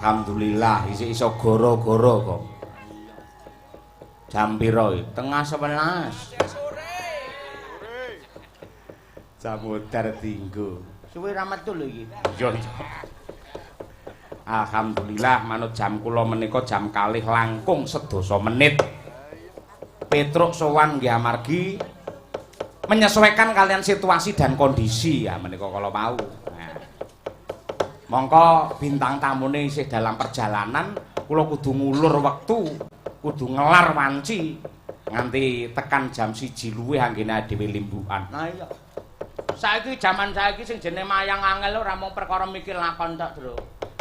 Alhamdulillah isih iso goro-goro kok. Jam pira iki? 10:30. Jam modar dinggo. Suwe ra metu lho iki. Iya iya. Alhamdulillah manut jam kula menika jam 1:40. Petruk sowan nggih amargi menyesuaikan kalian situasi dan kondisi ya menika kala wau. Nah. Mongko bintang tamune isih dalam perjalanan, kula kudu ngulur wektu, kudu ngelar wanci nganti tekan jam 1 luwih anggene dhewe limbukan. Nah iya. Saiki jaman saiki sing jenenge mayang angel ora mung perkara mikir lakon tok, Bro.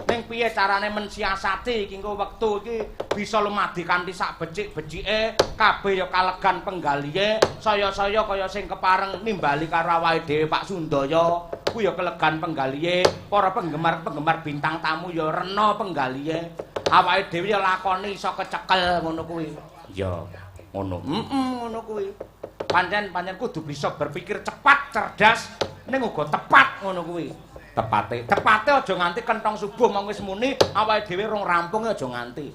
Ning piye carane mensiasati iki engko wektu iki bisa lumadi kanthi sak becik-becike, kabeh ya kalegan penggalihe, saya-saya kaya sing kepareng nimbali karo awake dhewe Pak Sundaya, kuwi ya kelegan penggalihe, para penggemar-penggemar bintang tamu ya rena penggalihe. Awake dhewe ya lakoni iso kecekel ngono kuwi. Ya, ngono. Heeh, ngono kuwi. Pancen-pancen kudu bisa berpikir cepat, cerdas, ning uga tepat ngono kuwi. Tepate, tepate aja nganti kentong subuh mong wis muni, awake dhewe rong rampung aja nganti.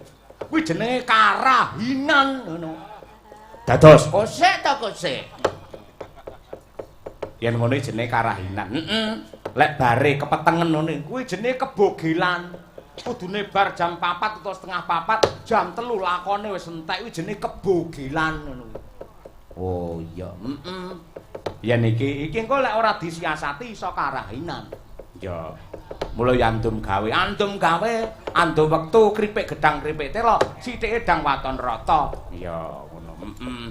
Kuwi jenenge karahinan ngono. Dados kosek ta kosek. Yen ngono jenenge karahinan. Heeh. Lek bare kepetengen ngene, kuwi jenenge kebogelan. Kudune bar jam 4 utawa 3:30, jam 3 lakone wis entek, kuwi jenenge kebogelan ngono. Oh iya, heeh. Yen iki iki engko lek ora disiasati iso karahinan. Ya. Mula andum gawe, andum wektu kripik gedang kripik telo, sithike dang waton rata. Iya, ngono. Heeh.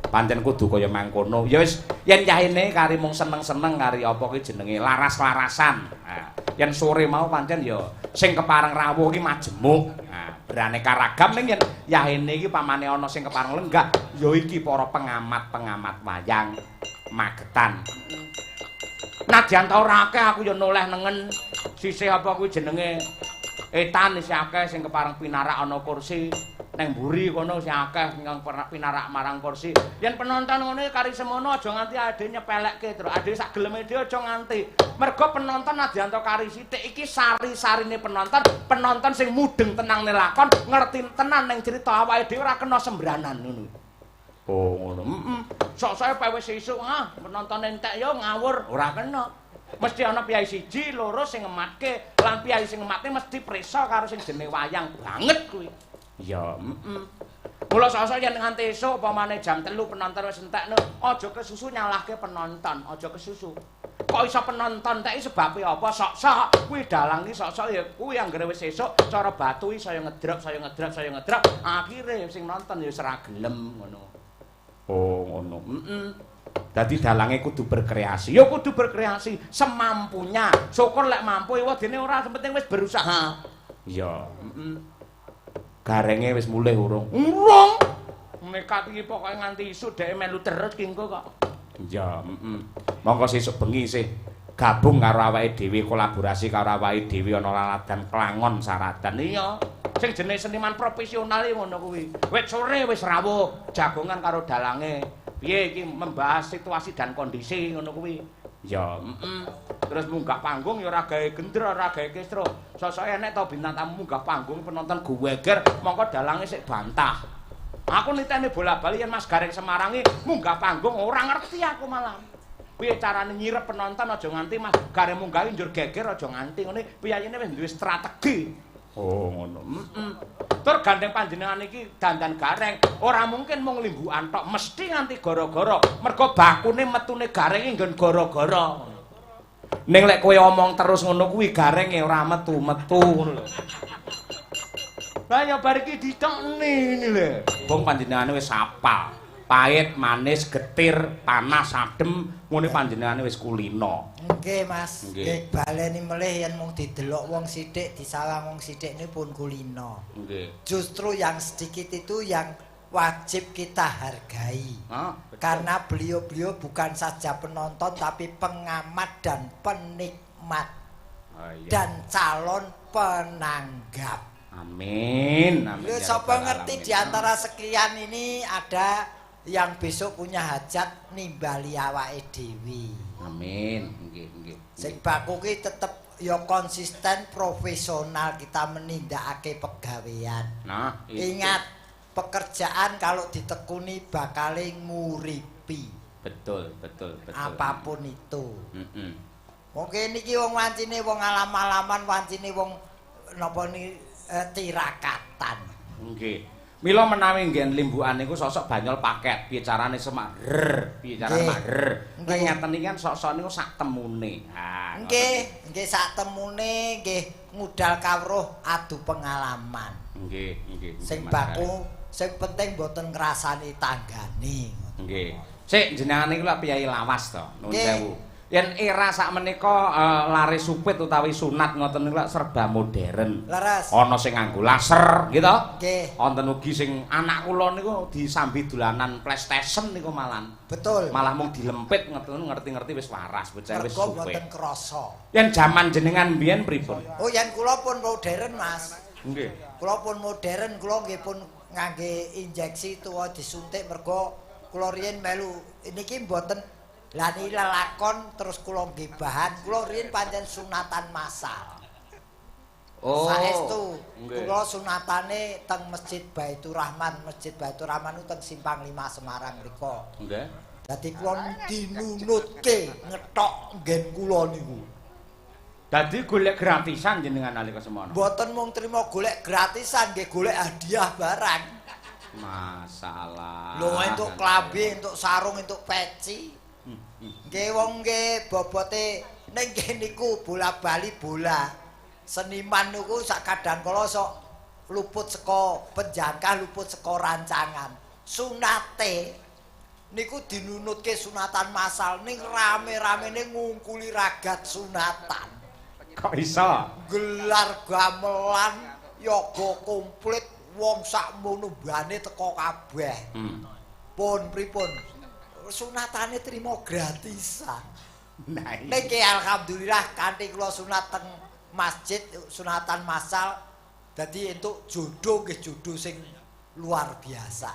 Pancen kudu kaya mangkono. Ya wis, yen yahene kari mung seneng-seneng kari apa ki jenenge laras-larasan. Nah, yen sore mau pancen ya sing kepareng rawuh ki majemuk. Nah, beraneka ragam ning yen yahene iki pamane ana sing kepareng lenggah, ya iki para pengamat-pengamat wayang Magetan. Nadyan ta ora akeh aku ya noleh nengen sisih apa kuwi jenenge etan isih akeh sing kepareng pinarak ana kursi neng mburi kono isih akeh ingkang pinarak marang kursi. Yen penonton ngono kari semono aja nganti ade nyepelekke, Tru. Ade sak geleme dhewe aja nganti. Mergo penonton nadyan ta kari sithik iki sari-sarine penonton, penonton sing mudeng tenang ning lakon, ngerti tenan ning cerita awake dhewe ora kena sembranan ngono. Oh ngono. Heeh. Sok-soke pe wis esuk ah penonton entek yo ngawur, ora kena. Mesti ana piyai siji, loro sing ngematke, lan piyai sing ngematke mesti prisa karo sing jenenge wayang banget kuwi. Iya, heeh. Mula sok-sok yen nganti esuk upamane jam 3 penonton wis entekno, aja kesusu nyalahke penonton, aja kesusu. Kok iso penonton entek sebabe apa? Sok-sok kuwi dalang iki sok-sok ya kuwi anggere wis esuk cara batu iki saya ngedrop, saya ngedrop, saya ngedrop, akhire sing nonton ya wis ora gelem ngono. Oh ngono. Heeh. Dadi dalange kudu berkreasi. Ya kudu berkreasi semampunya. Syukur lek mampu ya dene ora, penting wis berusaha. Iya, heeh. Garenge wis mulih urung? Urung. Nekat iki pokoke nganti isuk dhek melu terus ki engko kok. Iya, heeh. Mongko sesuk bengi sih gabung karo awake dhewe, kolaborasi karo awake dhewe ana laladan Klangon Saradan. Iya. Sing jenenge seniman profesional iki ngono kuwi. Wit sore wis rawuh jagongan karo dalange. Piye iki membahas situasi dan kondisi ngono kuwi. Ya, heeh. Terus munggah panggung ya ora gawe gendra, ora gawe kestro. Sosoke enek to bintang tamu munggah panggung penonton geger, mongko dalange sik bantah. Aku niteni bola-bali yen Mas Gareng Semarang iki munggah panggung ora ngerti aku malah. Piye carane nyirep penonton aja nganti Mas Gareng munggah njur geger aja nganti ngene piyayine wis duwe strategi. Oh ngono. Heeh. Tur gandeng panjenengan iki dandan Gareng, ora mungkin mung limbukan tok, mesti nganti gara-gara. Mergo bakune metune Gareng iki nggon gara-gara. Ning lek kowe omong terus ngono kuwi Garenge ora metu-metu ngono lho. Lah ya bar iki ditokne ngene lho. Wong panjenengane wis apal. Pahit, manis, getir, panas, adem, ngene panjenengane wis kulino. Nggih, Mas. Nggih, baleni melih yen mung didelok wong sithik, disawang wong sithik niku pun kulino. Nggih. Justru yang sedikit itu yang wajib kita hargai. Ah, karena beliau-beliau bukan saja penonton tapi pengamat dan penikmat. Oh, iya. Dan calon penanggap. Amin. Amin. Lho ya sapa rabbal ngerti alamin. di antara sekian ini ada yang besok punya hajat nimbali awake dhewe. Amin. Nggih, nggih. Sing baku ki tetep Ya konsisten profesional kita menindakake pegawean. Nah, itu. Ingat, pekerjaan kalau ditekuni bakale nguripi. Betul, betul, betul. Apapun itu. Mungkin niki wong wancine wong alam-alaman, wancine wong napa ni tirakatan. Nggih. Mila menawi nggen limbukan niku sosok banyol paket, piye carane semak rrr, piye carane semak rrr. Ning ngeten iki kan sok-sok niku sak temune. Ha, nggih, nggih sak temune nggih ngudal kawruh adu pengalaman. Nggih, nggih. Sing baku, sing penting mboten ngrasani tanggane. Nggih. Sik jenengan niku lak piyayi lawas to, nuwun sewu. Yen era sakmenika lare supit utawi sunat ngoten niku lak serba modern. Leres. Ana sing nganggo laser, nggih to? Nggih. Wonten ugi sing anak kula niku disambi dolanan PlayStation niku malan. Betul. Malah mung dilempit ngoten ngerti-ngerti wis waras, bocah wis Mergo supit. mboten krasa. Yen jaman jenengan biyen pripun? Oh, yen kula pun modern, Mas. Nggih. Kula pun modern, kula nggih pun ngangge injeksi tuwa disuntik mergo kula riyen melu niki mboten lha niki lelakon terus kula nggih bahan kula riyen pancen sunatan massal. Oh. Saestu kula sunatane teng Masjid Baitur Rahman, Masjid Baitur Rahman ku teng Simpang 5 Semarang mriku. Nggih. Dadi kula dinunutke ngethok nggen kula niku. Dadi golek gratisan jenengan nalika semono. Mboten mung trimo golek gratisan, nggih golek hadiah barang. Masalah. Lho entuk klambi, entuk sarung, entuk peci. Nggih wong nggih bobote ning kene niku bola-bali bola. Seniman niku sak kadang kala sok luput saka penjangkah, luput saka rancangan. Sunate niku dinunutke sunatan massal ning rame-ramene ngungkuli ragat sunatan. Kok iso? Gelar gamelan yoga komplit wong sakmono mbane teko kabeh. Pun pripun? Sunatane trimo gratisan. Nah, iya. Niki alhamdulillah kanthi kula sunat teng masjid sunatan massal dadi entuk jodoh nggih jodoh sing luar biasa.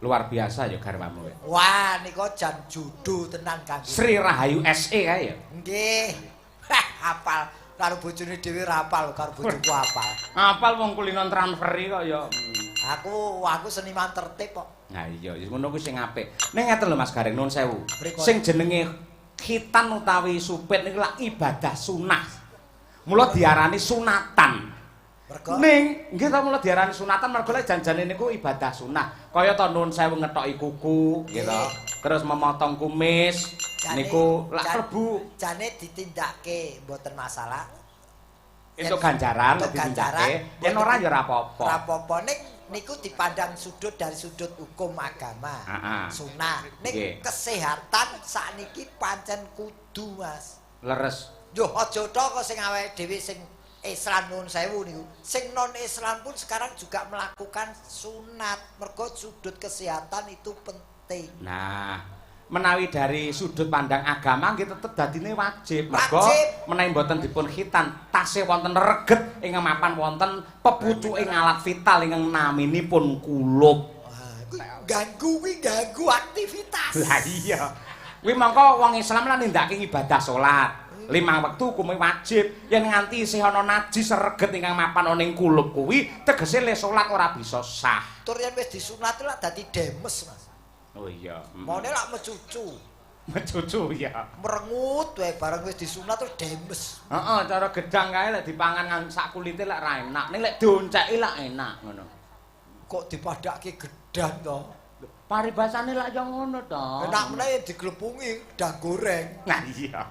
Luar biasa ya garwamu. Wah nika jan jodoh tenan kanggo. Sri Rahayu SE kae ya. Nggih. Hafal karo bojone dhewe ra hafal karo bojoku hafal. Hafal wong kulinon transferi kok ya. Aku seniman tertib kok. Nah iya, ngono kuwi sing apik. Ning ngeten lho Mas Gareng nuwun sewu. Pripun? Sing jenenge khitan utawi supit niku lak ibadah sunah. Mula diarani sunatan. Mergo Ning nggih ta mula diarani sunatan mergo lek janjane niku ibadah sunah. Kaya ta nuwun sewu ngethoki kuku nggih ta. Terus memotong kumis niku lak klebu jane ditindakke mboten masalah. Entuk ganjaran entuk ganjaran, ditindakake. Yen ora ya ora apa-apa. Ora apa-apa ning niku dipandang sudut dari sudut hukum agama. Sunah. Ning kesehatan sakniki pancen kudu, Mas. Leres. Yo aja tok sing awake dhewe sing Islam nuwun sewu niku. Sing non Islam pun sekarang juga melakukan sunat. Mergo sudut kesehatan itu penting. Nah, menawi dari sudut pandang agama nggih tetep dadine wajib. Mergo menawi mboten dipun khitan, tasih wonten reget ing mapan wonten pepucuking alat vital ingkang naminipun kulup. Wah, kuwi ganggu kuwi ganggu aktivitas. Lah iya. Kuwi mongko wong Islam lan nindakake ibadah salat. 5 wektu hukume wajib. Yen nganti isih ana najis reget ingkang mapan ana ing kulup kuwi tegese le salat ora bisa sah. Tur yen wis disunat lak dadi demes, Mas. Oh iya. Maune lak mecucu. Mecucu ya. Merengut wae bareng wis disunat terus demes. Heeh, cara gedang kae lek dipangan nang sak kulite lak ra enak. Ning lek dionceki lak enak ngono. Kok dipadhakke gedang to? Paribasane lak ya ngono to. Enak meneh yen diglepungi gedang goreng. Nah iya.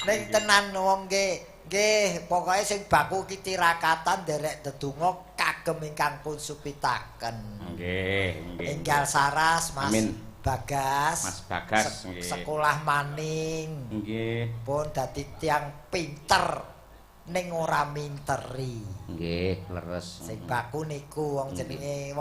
Ning tenan wong nggih, nggih pokoke sing baku ki tirakatan nderek ndedonga kagem ingkang pun supitaken. Nggih, nggih. Enggal saras Mas. Amin. Bagas. Mas Bagas nggih. Sekolah maning. Nggih. Pun dadi tiyang pinter ning ora minteri. Nggih, leres. Sing baku niku wong jenenge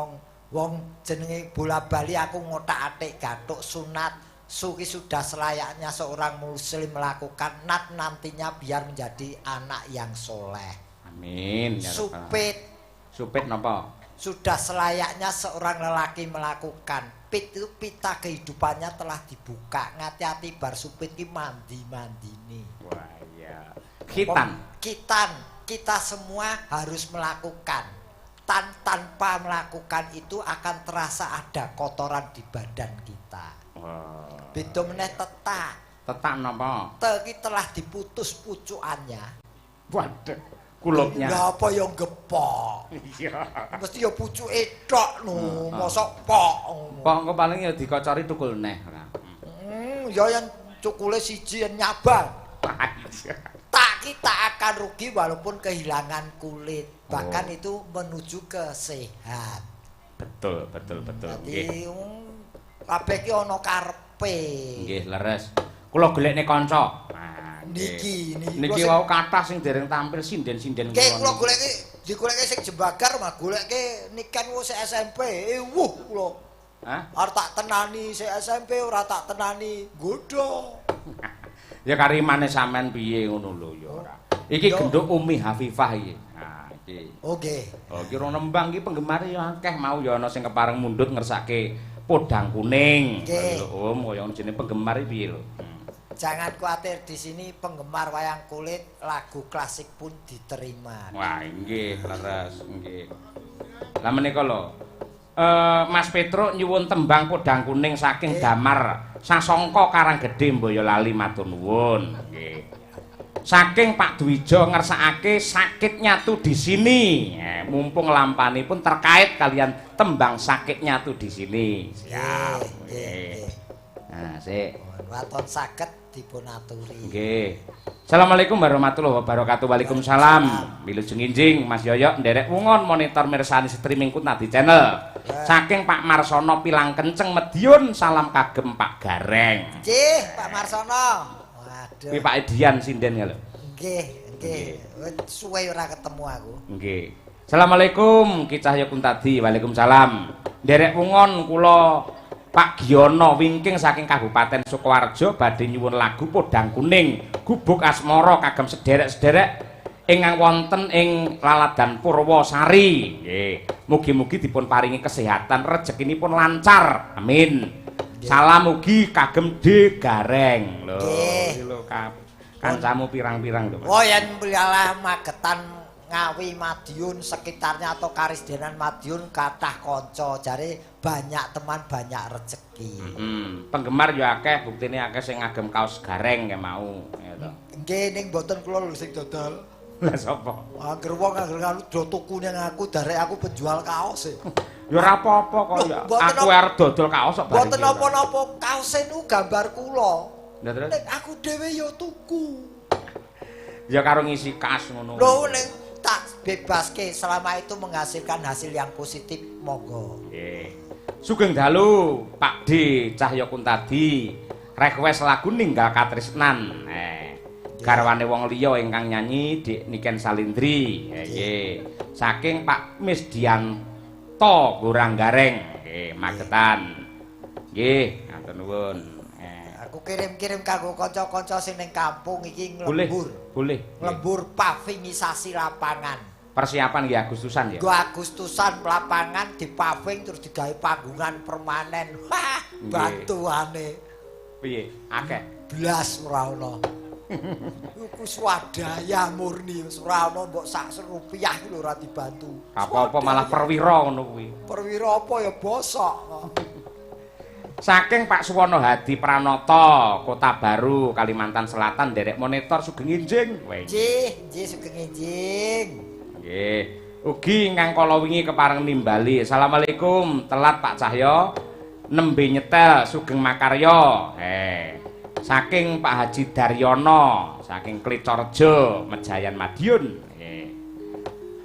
wong jenenge bola-bali aku ngothak-athik gathuk sunat. Suki sudah selayaknya seorang muslim melakukan nat nantinya biar menjadi anak yang soleh. Amin. Ya Supit. Supit napa? Sudah selayaknya seorang lelaki melakukan. Pit itu pita kehidupannya telah dibuka. Ngati-ati bar supit ki mandi-mandine. Wah iya. Khitan. Khitan, kita semua harus melakukan. Tanpa melakukan itu akan terasa ada kotoran di badan kita. Wah. Beda meneh tetak. Tetak napa? Te iki telah diputus pucukannya. Waduh, kulupnya. Lah apa ya gepok? Iya. Mesti ya pucuke tok no, mosok pok ngono. Pok engko paling ya dikocori tukul neh ora. Ya yen cukule siji yen nyabang. Tak kita akan rugi walaupun kehilangan kulit. Bahkan itu menuju ke sehat. Betul, betul, betul. Dadi kabeh ki ana karepe. Nggih, leres. Kula golekne kanca. Nah, niki niki wau kathah sing dereng tampil sinden-sinden. Nggih, kula goleki digoleki sing jembagar mah goleke niken wis SMP. Ewuh kula. Hah? Arep tak tenani sik SMP ora tak tenani nggodho. Ya karimane sampean piye ngono lho ya ora. Iki genduk Umi Hafifah iki. Nah, iki. Oke. Oh, iki rong nembang iki penggemare ya akeh mau ya ana sing kepareng mundhut ngersake podang kuning. Lho, Om kaya jenenge penggemar iki piye lho. Jangan khawatir, di sini penggemar wayang kulit lagu klasik pun diterima. Wah, nggih, leres, nggih. Lah menika lho. Mas Petruk nyuwun tembang podang kuning saking Damar Sasongko Karanggede Boyolali matur nuwun. Nggih. Saking Pak Dwijo ngersakake sakit nyatu di sini. Mumpung lampanipun terkait kalian tembang sakit nyatu di sini. Siap. Nggih. Nah, sik. Waton saged dipun aturi. Nggih. Assalamualaikum warahmatullahi wabarakatuh. Waalaikumsalam. Wilujeng enjing Mas Yoyok nderek wungon monitor mirsani streaming Kuntadi Channel. Saking Pak Marsono Pilang Kenceng Mediun, salam kagem Pak Gareng. Nggih, Pak Marsono. Waduh. Kuwi Pak Edian sinden ya lho. Nggih, nggih. Suwe ora ketemu aku. Nggih. Assalamualaikum Ki Cahya Kuntadi. Waalaikumsalam. Nderek wungon kula Pak Giono wingking saking Kabupaten Sukoharjo badhe nyuwun lagu Podang Kuning Gubuk Asmara kagem sederek-sederek ingkang wonten ing Laladan Purwosari. Nggih. Mugi-mugi dipun paringi kesehatan, rezekinipun lancar. Amin. Salam ugi kagem D Gareng. Lho, iki lho kancamu pirang-pirang lho. Oh yen mlialah Magetan Ngawi Madiun sekitarnya atau Karisdenan Madiun kathah kanca, jare banyak teman banyak rezeki. Penggemar ya akeh, buktine akeh sing ngagem kaos Gareng kae mau, ya to. Nggih, ning mboten kula lho sing dodol. Lah sapa? Angger wong angger anu do tuku ning aku darek aku penjual kaos e. Ya ora apa-apa kok ya. Aku arep dodol kaos kok bareng. Mboten napa-napa, kaose niku gambar kula. Lah terus? Nek aku dhewe ya tuku. Ya karo ngisi kas ngono. Lho ning tak bebaske selama itu menghasilkan hasil yang positif monggo. Nggih. Sugeng dalu Pak D Cahya Kuntadi. Request lagu Ninggal Katresnan. Garwane wong liya ingkang nyanyi Dik Niken Salindri. Nggih. Saking Pak Misdianto Gorang Gareng. Nggih, Magetan. Nggih, matur nuwun. Aku kirim-kirim kanggo kanca-kanca sing ning kampung iki nglembur. Boleh. Nglembur pavingisasi lapangan. Persiapan nggih Agustusan ya. Nggo Agustusan lapangan dipaving terus digawe panggungan permanen. Wah, bantuane. Piye? Akeh. Blas ora ono. Iku swadaya murni wis ora ono mbok sak rupiah iki lho ora dibantu. Apa-apa malah perwira ngono kuwi. Perwira apa ya bosok. Saking Pak Suwono Hadi Pranoto, Kota Baru, Kalimantan Selatan, nderek monitor sugeng enjing. Nggih, nggih sugeng enjing. Nggih. Ugi ingkang kala wingi kepareng nimbali. Assalamualaikum, telat Pak Cahyo. Nembe nyetel sugeng makarya. Saking Pak Haji Daryono, saking Klicorjo, Mejayan Madiun. Nggih.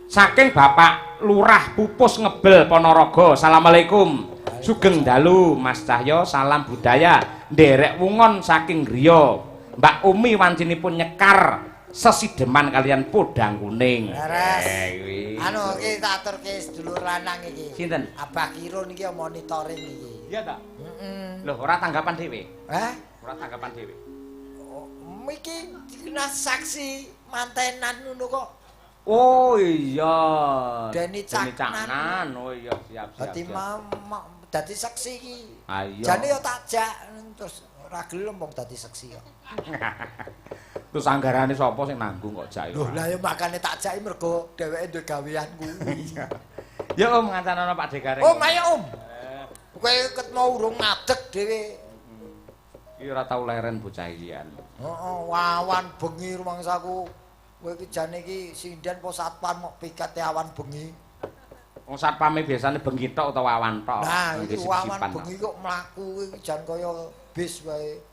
Saking Bapak Lurah Pupus Ngebel Ponorogo. Assalamualaikum. Sugeng dalu Mas Cahyo, salam budaya. Nderek wungon saking griya. Mbak Umi wancinipun nyekar sesideman kalian podang kuning. Leres. Anu iki tak aturke sedulur lanang iki. Sinten? Abah Kirun iki monitoring iki. Iya ta? Heeh. Lho, ora tanggapan dhewe. Hah? Ora tanggapan dhewe. Oh, iki kena saksi mantenan ngono kok. Oh iya. Deni Caknan. Oh iya, siap siap. Dadi dadi saksi iki. Ayo. Jane ya tak jak terus ora gelem wong dadi saksi kok. Terus anggarane sapa sing nanggung kok jake? Lho lah ya makane tak jaki mergo dheweke duwe gawean kuwi. Ya Om ngancanono Pak De Gareng. Om ayo Om. Kowe ket mau urung ngadeg dhewe. Iki ora tau leren bocah iki an. Heeh, wawan bengi rumangsaku. Kowe iki jane iki sinden apa satpam mok pikate awan bengi. Wong satpame biasane bengi tok utawa awan tok. Nah, iki awan bengi kok mlaku iki jan kaya bis wae.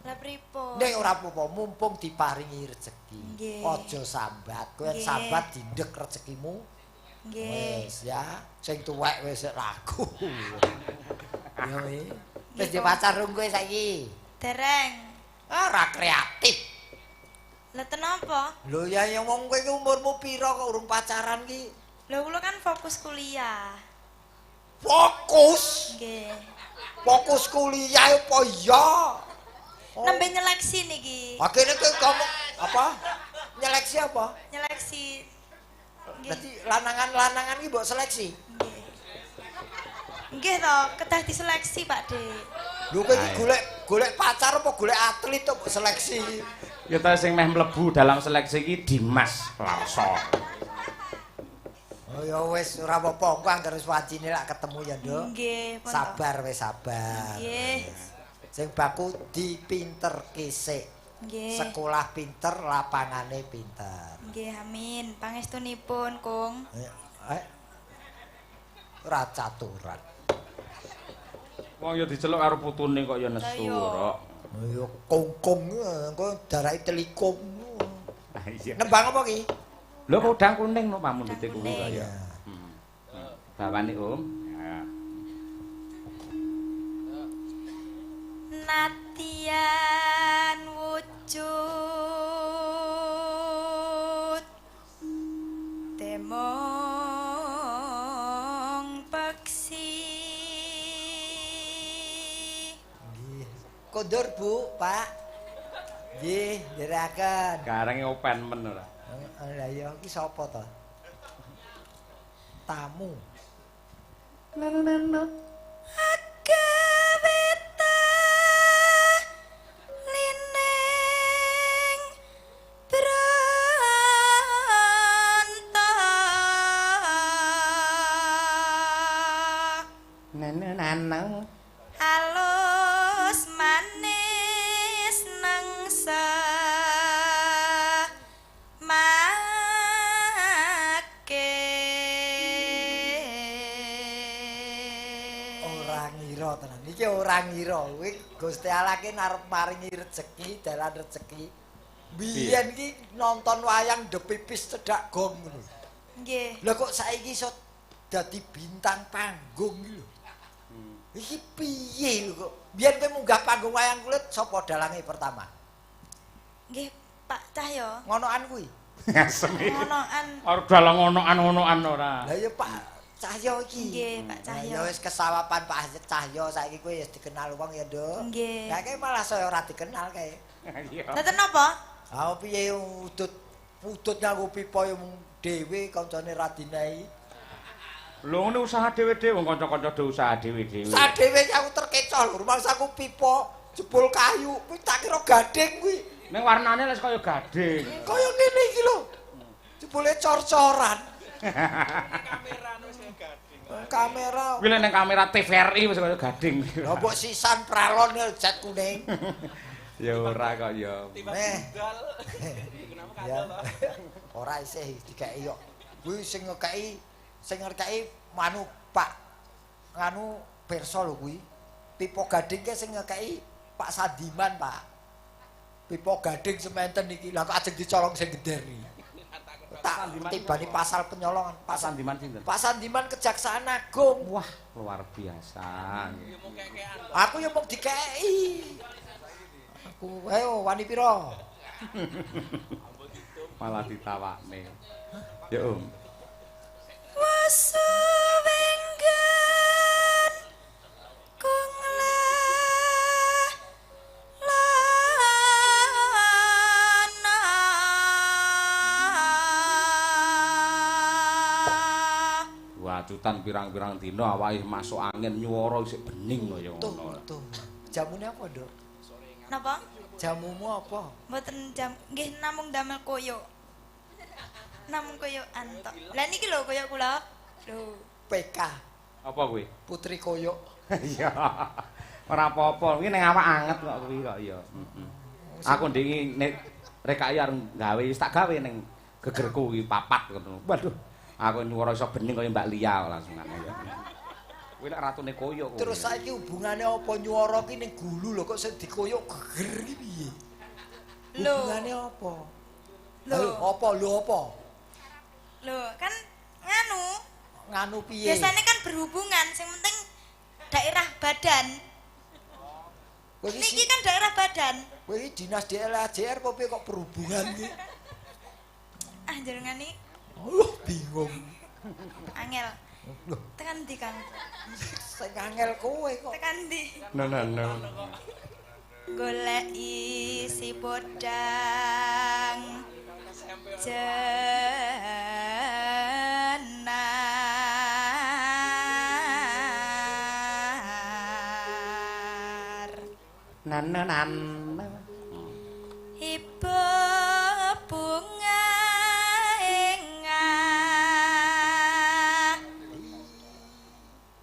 Lah pripun? Nek ora apa-apa, mumpung diparingi rejeki. Aja sambat. Kowe sambat dindek rejekimu. Nggih. Wis ya, sing tuwek wis ragu. Ya wi. Wis di pacar rung kowe saiki? Dereng. Ah, ora kreatif. Lah tenapa? Lho ya ya wong kowe iki umurmu pira kok urung pacaran ki? Lho kula kan fokus kuliah. Fokus? Nggih. Fokus kuliah apa ya? Oh. Nembe nyeleksi niki. Akhirnya kowe ngomong apa? Nyeleksi apa? Nyeleksi. Dadi lanangan-lanangan iki mbok seleksi. Nggih. Nggih to, kedah diseleksi Pak De. Lho kowe iki golek pacar apa golek atlet to mbok seleksi? Ya ta sing meh mlebu dalam seleksi iki Dimas Larso. Oh ya wis ora apa-apa, engko anggere wis wancine lak ketemu ya, Nduk. Nggih, sabar wis sabar. Nggih. Sing baku dipinterke sik. Nggih. Sekolah pinter, lapangane pinter. Nggih, amin. Pangestunipun, Kung. Ora caturan. Wong ya diceluk karo putune kok ya nesu, Rok. Ya kungkung engko darake telikung. Ah iya. Nembang apa ki? Lho udang kuning no pamundhute kuwi kok ya. Bawane, Om. Ya. Natian wujud temong peksi. Nggih. Kondur Bu, Pak. Nggih, ndherekaken. Garenge open men ora. Lah ya iki sapa to? Tamu. Halus manis nangsa make. Ora ngira tenan. Iki ora ngira kuwi Gusti Allah ki arep maringi rejeki, dalan rejeki. Biyen ki nonton wayang ndepipis cedhak gong ngono. Nggih. Lah kok saiki iso dadi bintang panggung iki lho. Iki piye lho kok? Biyen kowe munggah panggung wayang kulit sapa dalange pertama? Nggih, Pak Cahyo. Ngonoan kuwi. Ngonoan. Ora dalang ngonoan-ngonoan ora. Lah ya Pak Cahyo iki. Nggih, Pak Cahyo. Ya wis kesawapan Pak Cahyo saiki kowe wis dikenal wong ya, Nduk. Nggih. Lah kae malah saya ora dikenal kae. Iya. Lha napa? Ha piye udut nganggo pipa ya mung dhewe kancane ra dinai. Lho ngene usaha dhewe-dhewe wong kanca-kanca do usaha dhewe-dhewe. Usaha dhewe aku terkecoh lho, rumangsaku pipa jebul kayu, kuwi tak kira gading kuwi. Ning warnane wis kaya gading. Kaya ngene iki lho. Jebule cor-coran. Kamera wis kaya gading. Kamera. Kuwi ning kamera TVRI wis kaya gading. Lha mbok sisan pralon jet kuning. Ya ora kok ya. Ya. Ora isih dikeki kok. Kuwi sing ngekeki manu Pak nganu pirsa lho kuwi. Pipa gading ke sing ngekeki Pak Sandiman, Pak. Pipa gading sementen iki. Lah kok ajeng dicolong sing geder iki. Tak tibani pasal penyolongan. Pak Sandiman sinten? Pak Sandiman Kejaksaan Agung. Wah, luar biasa. Aku ya mung dikeki. Aku ayo wani pira? Malah ditawakne. Ya, Om. Wasuwenggan kung lana. Wacutan pirang-pirang dina awake masuk angin nyuwara isih bening kaya ngono. Tuh, jamune apa, Nduk? Napa? Jamumu apa? Mboten jam nggih namung damel koyok. Namung koyokan tok. Lah niki lho koyok kula. Lho. PK Apa kuwi? Putri Koyok. Iya. Ora apa-apa, kuwi ning awak anget kok kuwi kok ya. Heeh. Aku ndingi nek rekake arep gawe wis tak gawe ning gegerku kuwi papat ngono. Waduh, aku nyuwara iso bening kaya Mbak Lia langsung ya. Kuwi nek ratune koyok kuwi. Terus saiki hubungane apa nyuwara ki ning gulu lho kok sing dikoyok geger ki piye? Lho. Hubungane apa? Lho. Lho, apa lho apa? Lho, kan nganu Nganu piye? biasanya kan berhubungan, sing penting daerah badan. Kowe iki Niki kan daerah badan. kowe iki dinas DLAJR apa piye kok berhubungan ki? Ah jenengan iki Oh, bingung. angel. Loh, Tekan ndi, Kang? sing angel kowe kok. Tekan ndi? No no no. Golek isi podang jenar. Nan nan. Ibu bunga ing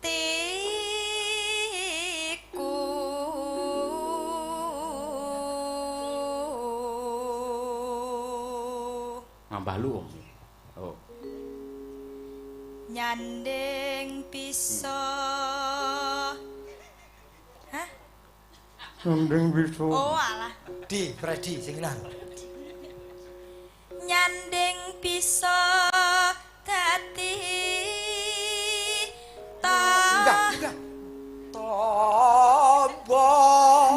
atiku. Ngambah lu. Oh. Nyanding bisa. Hah? Nyanding bisa. Oh alah. Di, Freddy sing ilang. Nyanding bisa dadi Enggak, ta enggak. Tombo.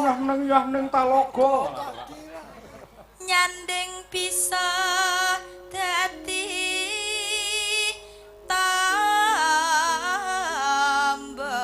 Yah neng yah neng talaga. Nyanding bisa dadi tamba.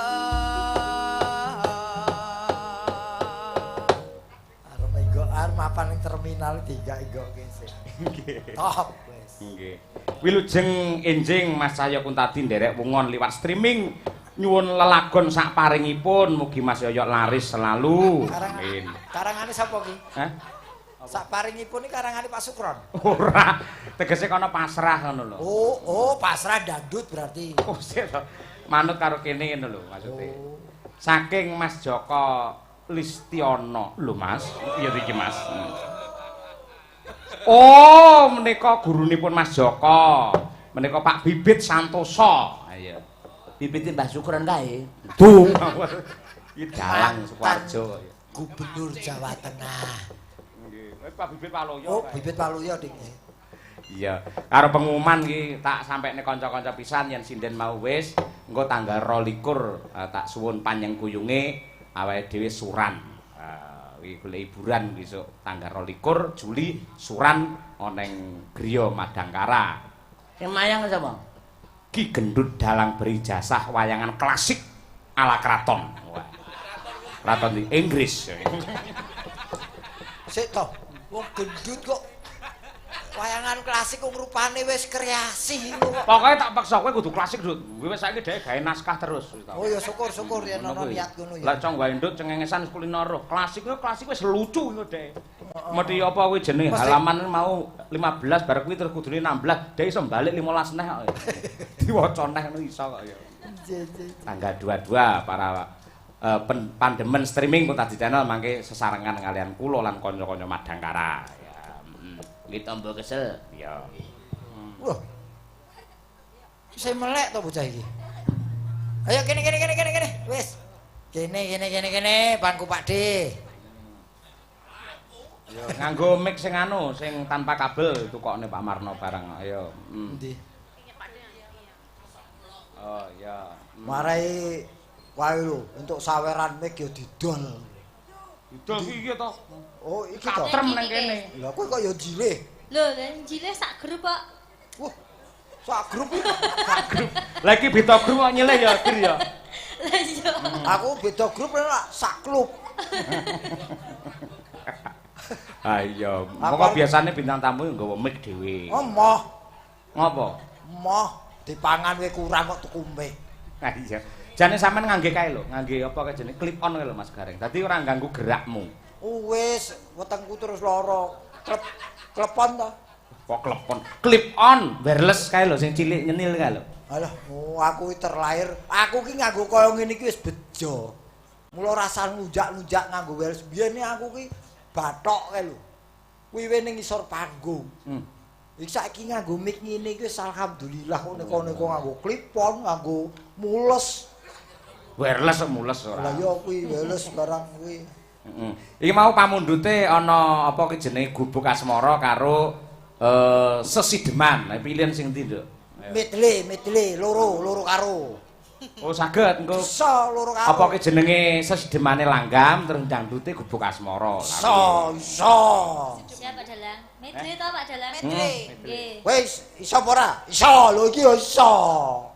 Arep enggok arep mapan ning terminal diinggak-inggokke sik. Nggih. Top wis. Nggih. Wilujeng enjing Mas Cahyo Kuntadi nderek wungon liwat streaming nyuwun lelagon sak paringipun mugi Mas Yoyok laris selalu. Amin. Karangane sapa ki? Hah? Sak paringipun iki karangane Pak Sukron. Ora, tegese kono pasrah ngono lho. Oh, oh, pasrah dangdut berarti. Oh, sik to. Manut karo kene ngono lho maksude. Oh. Saking Mas Joko Listiono. Lho Mas, iya iki Mas. Oh, menika gurunipun Mas Joko. Menika Pak Bibit Santoso. Iya. Bibit Mbah Sukron kae. Dung. Iki dalang Sukoharjo. Gubernur Jawa Tengah. Nggih. Pak Bibit Waluyo. Oh, Bibit Waluyo dik. Iya, karo pengumuman iki tak sampekne kanca-kanca pisan yen sinden mau wis engko tanggal 22 tak suwun panyengkuyunge awake dhewe suran. Iki golek hiburan besok tanggal 22 Juli suran ana ning griya Madangkara. Sing mayang sapa? Ki Gendut dalang berijazah wayangan klasik ala kraton. Wah. Kraton di Inggris. Sik to, wong gendut kok wayangan klasik wong rupane wis kreasi ngono kok. Pokoke tak paksa kowe kudu klasik, Dut. Kowe wis saiki dhek gawe naskah terus. Oh ya syukur-syukur yen ana niat ngono ya. Lah cong wae ndut cengengesan kulino roh. Klasik kuwi klasik wis lucu ngono dhek. Mesti apa kuwi jenenge halaman mau 15 bar kuwi terus kudune 16, dhek iso balik 15 neh kok. Diwaca neh ngono iso kok ya. Tanggal 22 para pandemen streaming Kuntadi Channel mangke sesarengan kalian kula lan kanca-kanca Madangkara. Ya. Nggih tombo kesel. Iya. Wah. Isih melek to bocah iki. Ayo kene kene kene kene kene. Wis. Kene kene kene kene bangku Pak D. Yo nganggo mic sing anu sing tanpa kabel tukokne Pak Marno barang. Ayo. Endi? Oh iya. Marai wae lho entuk saweran mic ya didol. Didol iki to. Oh iki to. Katrem nang kene. Lah kowe kok ya jilih. Lho, lha jilih sak grup kok. Wah. Sak grup iki. Sak grup. Lah iki beda grup kok nyilih ya, Gir ya. Lah iya. Aku beda grup nek sak klub. Ah iya, mongko biasane bintang tamu nggawa mic dhewe. Oh moh. Ngopo? Moh dipangan we kurang kok tuku mic. Ah iya. Jane sampean ngangge kae lho, ngangge apa kae jenenge clip on kae lho Mas Gareng. Dadi ora ganggu gerakmu. Wis, wetengku terus lara. Klepon to. Kok klepon? Clip on, wireless kae lho sing cilik nyenil kae lho. Alah, aku iki terlahir, aku ki nganggo kaya ngene iki wis bejo. Mula rasa lunjak-lunjak nganggo wireless. Biyen aku ki bathok kae lho. Kuwi ning ngisor panggung. Iki saiki nganggo mic ngene iki wis alhamdulillah kok neko-neko nganggo clip on, nganggo mules. Wireless mules ora. Lah ya kuwi wireless barang kuwi. Heeh. Iki mau pamundhute ana apa ki jenenge Gubuk Asmara karo Sesideman. Lah pilihan sing ndi, Nduk? Medley, medley, loro, loro karo. Oh, saged engko. Iso loro karo. Apa ki jenenge Sesidemane langgam terus dangdute Gubuk Asmara. Iso, iso. Siap Pak Dalang. Medley to Pak Dalang? Medley. Nggih. Wis, iso apa ora? Iso, lho iki ya iso.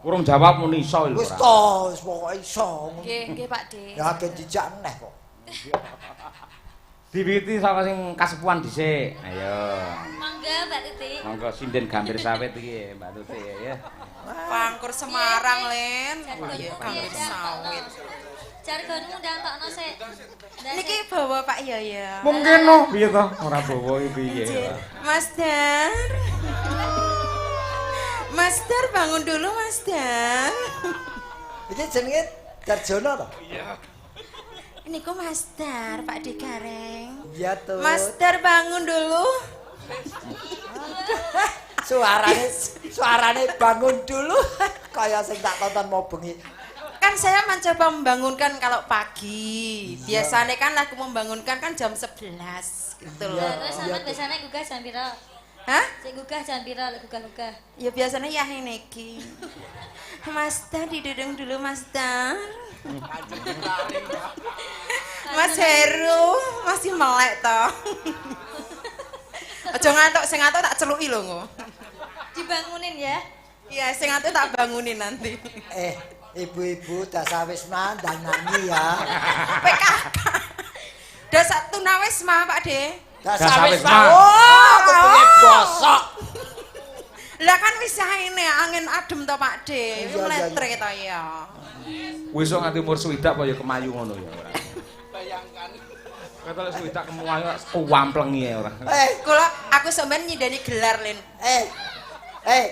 Kurang jawab muni iso lho Wis ora. to, wis pokoke iso. Nggih, nggih Pak De. Ya agen dijak neh kok. Diwiti saka sing kasepuhan dhisik. Ayo. Monggo Mbak Tuti. Monggo sinden gambir sawit iki Mbak Tuti ya. Pangkur Semarang, Len. Jargonmu Gambir piye, sawit. Jargonmu ndang tokno sik. Niki bawa Pak Yoyo. Mungkin no piye to? Ora bawa iki piye. Mas Dar. Mas Dar bangun dulu Mas Dar. Iki jenenge Darjono to? Niku Mas Dar, Pak De Gareng. Iya to. Mas Dar bangun dulu. Suarane suarane bangun dulu kaya sing tak tonton mau bengi. Kan saya mencoba membangunkan kalau pagi. Biasanya kan aku membangunkan kan jam 11 gitu loh. Terus sampean biasane gugah jam pira? Hah? Sik gugah jam pira lek gugah-gugah? Ya biasanya ya ini iki. Mas Dar didudung dulu Mas Dar. Mas Heru masih melek toh. Aja ngantuk, sing ngantuk tak celuki lho engko. Dibangunin ya. Iya, sing ngantuk tak bangunin nanti. Ibu-ibu dasawisma ndanani ya. PKK. Dasa tunawisma, Pak De. Dasawisma. Oh, kupinge bosok. Lah kan wis ini angin adem to Pak De. Mletre to ya. Wis nganti umur swidak apa ya kemayu ngono ya ora. Bayangkan. Kata lek swidak kemayu kuwamplengi ya ora. Kula aku sampean nyindani gelar, Lin.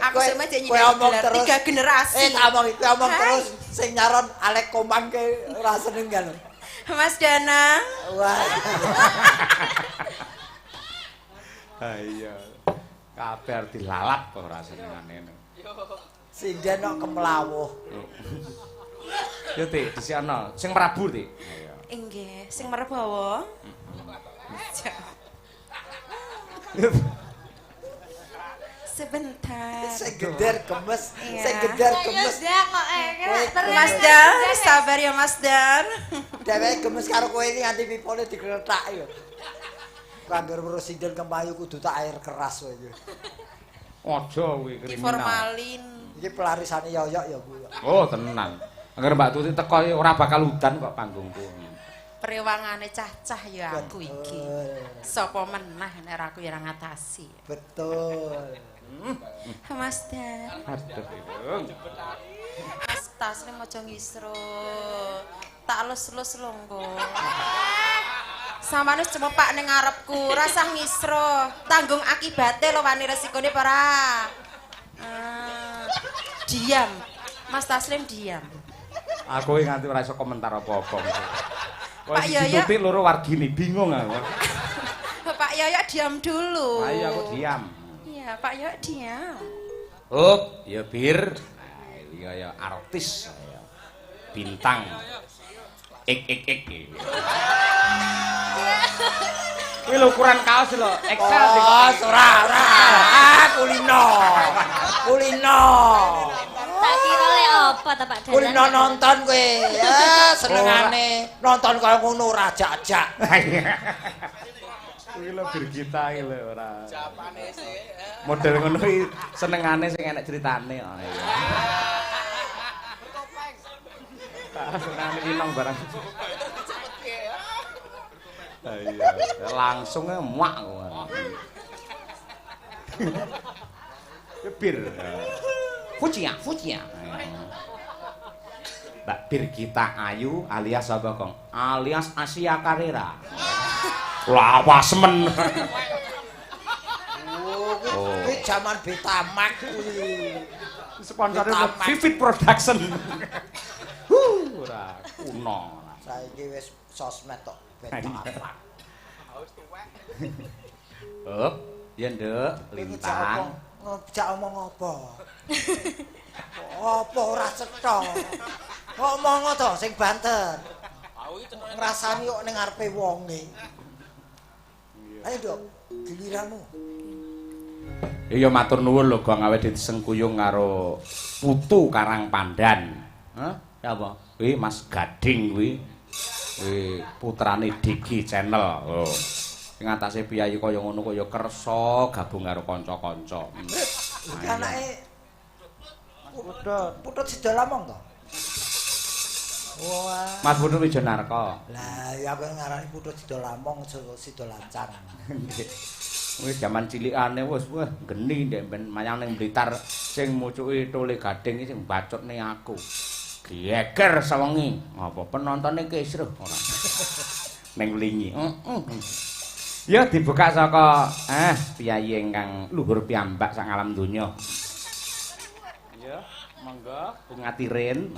Aku sampean jek nyindani gelar 3 generasi. Tak omong iki omong terus sing nyaron Alek Komang ke ora seneng kan. Mas Danang. Wah. Ha iya. Kabeh dilalap ora senengane. Sinden kok kemlawuh. Yo Tik, dhisikana sing merabu Tik. Ayo. Inggih, sing merbawa. Sebentar. Sing geder gemes, sing geder gemes. Mas Dar, sabar ya Mas Dar. Dheweke gemes karo kowe iki nganti pipone diklethak yo. Kangger weruh sinden kemayu kudu tak air keras kowe iki. Aja kuwi kriminal. Diformalin. Iki pelarisane Yoyok ya kuwi. Oh, tenan. Angger Mbak Tuti teko ora bakal udan kok panggungku. Prewangane cah-cah ya aku iki. Sapa menah nek aku ya ora ngatasi. Betul. Mas Dar. Aduh, Ibu. Mas tasne aja ngisro. Tak elus-elus lho engko. Samane wis cemepak ning ngarepku, rasah ngisro. Tanggung akibate lho wani resikone apa ora? Diam. Mas Taslim diam. Aku iki nganti ora iso komentar apa-apa. Pak Yoyo. Tuti loro wargine bingung aku. Pak Yoyo diam dulu. Ayo aku diam. Iya, Pak Yoyo diam. Up, ya Bir. Nah, iya ya artis. Bintang. Ik ik ik. Kuwi lho ukuran kaos lho, XL. Oh, ora ora. Ah, kulino. Kulino. Tak kira lek apa ta Pak Dalang? Kulino nonton kowe. Ya, senengane nonton kaya ngono ora jak-jak. Kuwi lho Birgita iki lho ora. Japane sih. Model ngono iki senengane sing enek critane kok. Senengane winong barang. Iya, langsung muak aku. Bir. Fujiya, Fujiya. Mbak Birgita Ayu alias apa, Kong? Alias Asia Carrera. Lawas men. Oh, kuwi jaman Betamax kuwi. Sponsore Vivid Production. Huh, ora kuno. Saiki wis sosmed tok Betamax. Wis tuwek. Hop, ya Nduk, Lintang. Ngejak omong apa? Apa ora cetha? Ngomong to sing banter. Ngrasani kok ning ngarepe wonge. Ayo, Nduk, giliranmu. Iya matur nuwun lho Gong awet disengkuyung karo Putu Karang Pandan. Hah? Siapa? Kuwi Mas Gading kuwi. Kuwi putrane Digi Channel. Lho. Sing atase piyayi kaya ngono kaya kersa gabung karo kanca-kanca. Iki anake Putut. Putut sida lamong to? Wah. Mas Putut Wijanarko. Lah ya aku ngarani Putut sida lamong sida lancar. Wis jaman cilikane wis wah geni ndek ben mayang ning Blitar sing mucuki Tole Gading iki sing bacutne aku. Geger sewengi. Apa penontone kisruh ora. Ning Wlingi. Heeh. Ya dibuka saka piyayi ingkang luhur piyambak sak alam donya. Ya, monggo bunga tirin.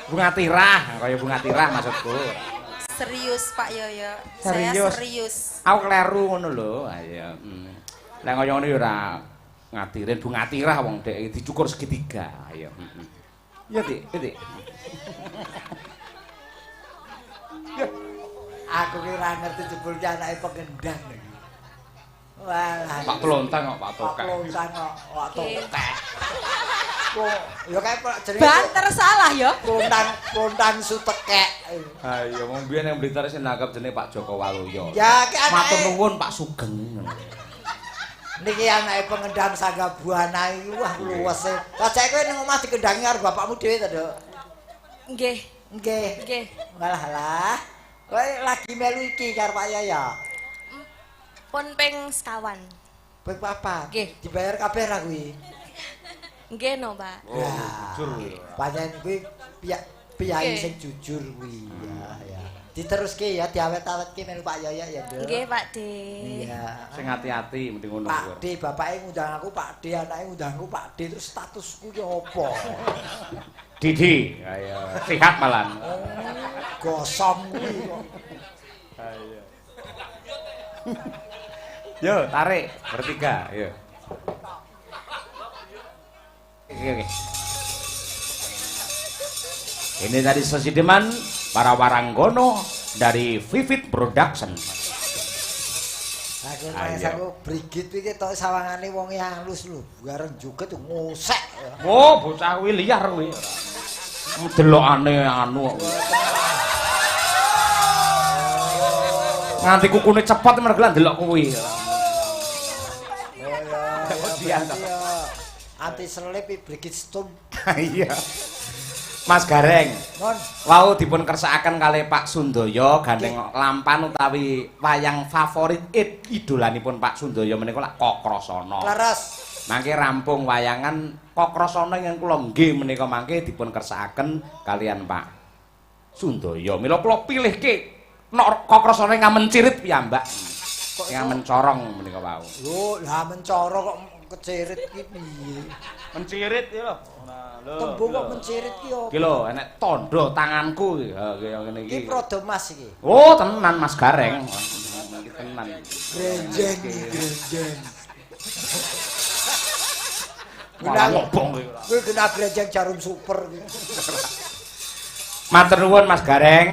Bunga tirah, kaya bunga tirah maksudku. Serius Pak Yoyo. Saya serius. Aku kleru ngono lho. Ayo. Lek kaya ngono ya ora ngatirin bunga tirah wong dhek dicukur segitiga. Ayo. Ya, Dik, Dik. Aku ki ora ngerti jebul ki anake pengendang iki. Walah. Pak Plontang kok Pak Tokek. Pak Plontang kok Pak Tokek. Kok ya kae jenenge banter salah ya. Plontang plontang sutekek. Ha iya wong biyen yang Blitar sing nangkep jenenge Pak Joko Waluyo. Ya ki anake. Matur nuwun Pak Sugeng. Niki anake pengendang Sangga Buana iki wah luwese. Lah saiki kowe ning omah dikendangi karo bapakmu dhewe to, Nduk? Nggih. Nggih. Nggih. Walah lah. Kowe lagi melu iki karo Pak Yaya. Pun ping sekawan. Ping papat. Nggih. Dibayar kabeh ra kuwi? Nggih no, Pak. Oh, jujur. Pancen kuwi piyayi sing jujur kuwi. Ya, ya. Diteruske ya, diawet-awetke melu Pak Yaya ya, Nduk. Nggih, Pak D. Iya. Sing ati-ati mending ngono. Pak D, bapake ngundang aku Pak D, anake ngundang aku Pak D, terus statusku ki apa? Didi, ayo sehat malan. Oh, gosong kuwi kok. Ayo. Yo, tarik bertiga, yo. Oke, oke. Ini tadi sesideman para waranggono dari Vivid Production. Aku aku Brigit iki tok sawangane wonge halus lho, bareng joget ngosek. Oh, bocah kuwi liar kuwi. Delokane anu kok. Nganti kukune cepot mergo ndelok kuwi. Oh ya. Anti selip Brigit Stone. Iya. Mas Gareng, wau dipun kersakaken kalih Pak Sundoyo gandeng lampan utawi wayang favorit idolanipun Pak Sundoyo menika lak Kakrasana. Leres. Mangke rampung wayangan Kakrasana ingkang kula nggih menika mangke dipun kersakaken kalian Pak Sundoyo. Mila kula pilihke nek Kakrasana ingkang mencirit piyambak. Ingkang mencorong menika wau. Lho, lah mencorong kok kecirit ki piye? Mencirit ya lho. Nah, lho. Tembung kok mencirit ki opo? Iki lho, enek tandha tanganku iki. Ha kaya ngene iki. Iki Prodo Mas iki. Oh, tenan Mas Gareng. Iki tenan. Grenjeng iki, grenjeng. Malah ngobong iki ora. Kuwi kena grenjeng jarum super iki. Matur nuwun Mas Gareng.